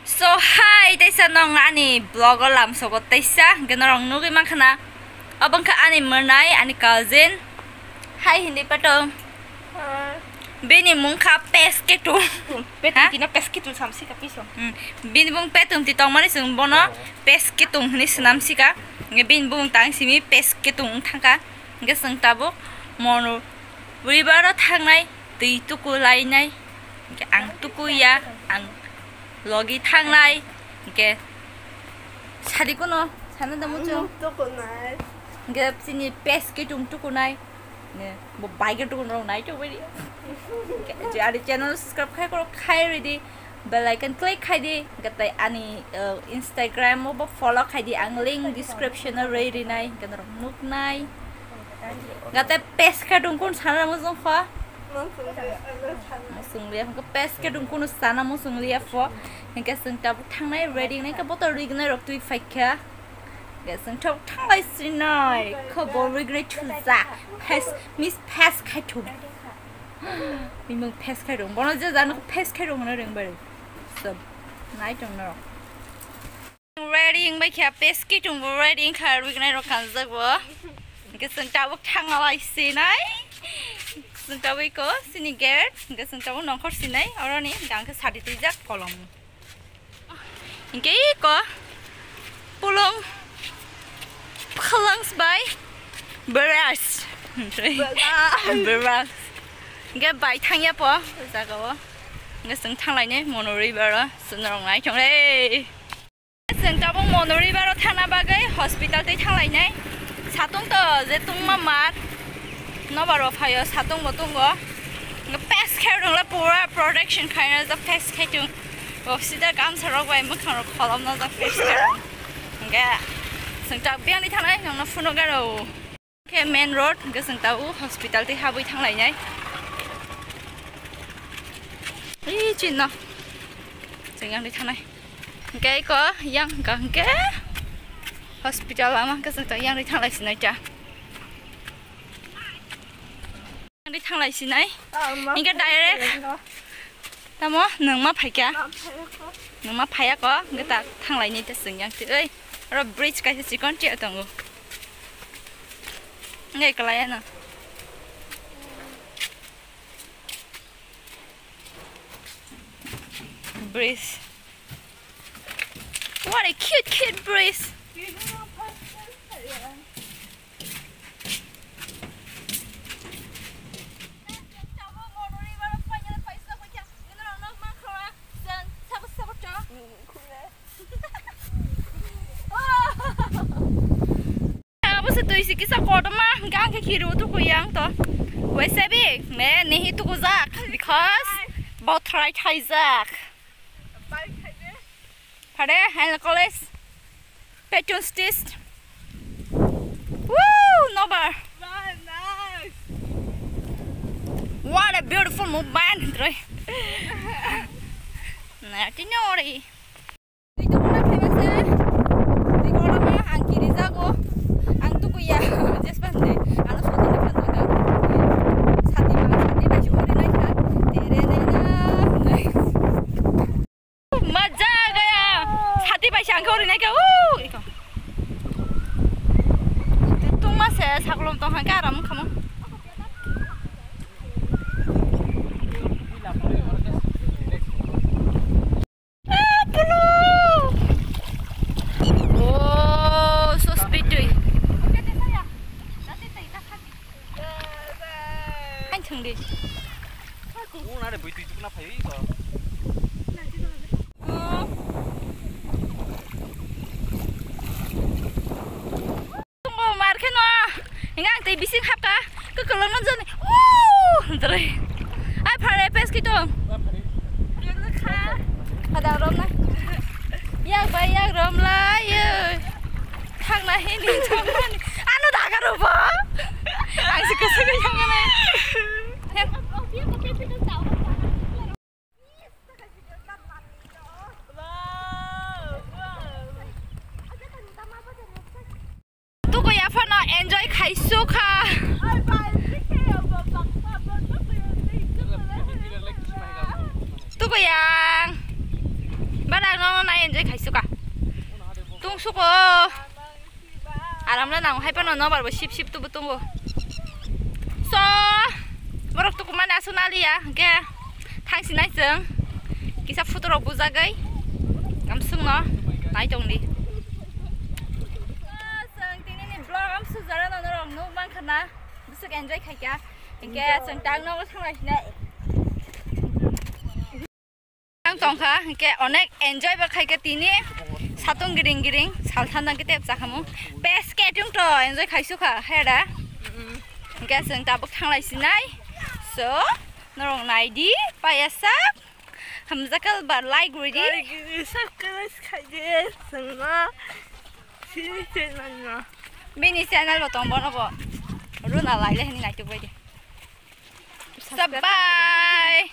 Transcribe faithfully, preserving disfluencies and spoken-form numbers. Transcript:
So, hi, teisa nong ani vlog o lamsogo teisa, hwnkhe norok nugwi mankha na, obo wngkha ani mwnai, ani cousin. Hi, hindi pato. Hi. Bini mung kha Pes Ketung. Petung. Ha? Tina Pes Ketung samsi ka piso. Hmm. Bini bung Petung ti tongmani chwng bono Pes Ketung hwnwi swnamsika. Hwnkhe bini bung tang simi Pes Ketung wng thangkha. Hwnkhe chwng tabuk mono river o thangnai, twi tuku lainai. Hwnkhe ang tukuya, ang logi thangnai. Hwnkhe sadi kuno sana da muchung. Ang tukunai. Hwnkhe chini Pes Ketung tukunai. Ne, bo bike tuku norok nai chok bai di. Hwnkhe je ani channel subscribe khai korok khai ridi. Bell icon click khai di. Hwnkhe tai ani, uh, Instagram o bo follow khai di. Ang link description o rwi rinai. Hwnkhe norok nuknai. Gate Pes Ketung kun sana muchung kho. Muchung liya, hwnkhe Pes Ketung kunu sana muchung liya pho. Hwnkhe chwng tabuk thangnai, ready wngnai khe bottle rwgwnai rok twi phaikha. Hwnkhe chwng tabuk thanglai sinai. Kho bo rwgwnai thujak. Pes, Miss Pes Ketung. Bimung Pes Ketung. Bono je jano Pes Ketung hwnwi ringbai. So, nai tong norok. Ready wngbai kha, Pes Ketung bo ready wngkha, rwgwnai rok kanjak bo. Hwnkhe chwng tabuk thangna lai sinai. Chwng tabuk iko sini gate, hwnkhe chwng tabuk nongkhor sinai, oroni hwnkhe ang khe sadi twijak kolom. Hwnkhe iko pulung phalangs bai beras. Beras. Beras. Hwnkhe bai thangya po, o jaga o. Hwnkhe chwng thanglainai mono rwi baro, chwng norok nai thong le. Chwng tabuk mono rwi baro thangna bagwi hospital tei thanglainai. Satung to je tungma mar. Nobar bo phaio, satung bo tungo. Hwnkhe Pes Ketung le pura protection khaina jak Pes Ketung. Bo sida gamsa rok bai mwkhang rok kholomna jak Pes Ketung. Hwnkhe chwng tabuk biyangni thangnai nongno phunukgano. Khe main road, hwnkhe chwng tabuk hospital tei habwi thanglainai. Ei chino. Chwng yang thangnai. Hwnkhe iko yang hwnkha hwnkhe hospital lama hwnkhe chwng tabuk yang thanglai sinai ta. Yang thanglai sinai. Hwnkhe direct. Tamo nwng ma phaikha? Nwng ma phaiya ko, hwnkhe ta thanglaini ta chwng yang twi. Oi, oro bridge kaisa chikon tiya tongo. Ngai kalaya na. Bridge. What a cute, cute bridge. Abo se twi se kisa kotorma, hwnkhe ang khe khiru tukuya ang to. Waisabi, ne, nehi tukujak, because bo thrai thaijak. Phare, haino college. Patron stage. Woo, nobar. What a beautiful movement, Troy. Na, tini ori. Twi tukuna phaiba se, twi kotorma ang kirijago, ang tukuya, jespan de, ano sotini phan jodang, sati ma, sati bai se ori naikha, tere naina, nai. Maza gaya, sati bai se ang khe ori naikha, uu, iko. Tungma se, saklom tong hangke aram khamo. Ah, pulu! Oh, so speed dui. Ang thang di. Ung nare bui tui tukna phayo iko. Oh. Tongo mar kheno, hinga ang tei bising hapka, kwkwlwng no jani, uuh, hinwi. Ai phare pes kito. Phada rom na. Yak bai yak rom lai, ye. Thangna hini, thangna hini. Ano daga robo. Ang si kwswk khe thangna. Tukuya phano enjoy khaisukha. Tukuya. Bara no Jai khaisuka. Tungsuko. Aramla nang hai pano nobar bo sip sip tubu tungo. So, borok tuku mane asu naliya, hingke thangsi nai chwng. Kisa photo rok bujagai. Gamsung no nai tong di. Chwng tini ni vlog am sujara no norok nuk mankha na. Busuk enjoy khaikha. Hingke chwng tang nogo thang lai sinai. Ang tongkha, hingke onek enjoy bo khaikha tini. Satung giring giring, saltham nang kete chakhamu. Bes ketung to enjoy khaisukha, hera. Hingke chwng tabuk thanglai sinai. So, norok naidi, payasak. Hamjakal ba like ridi. Like ridi, subscribe khaidi, chwngno. Sini channel no. Bini channel bo tong bono bo. Runa laile hini naituk baidi. Subscribe. Bye.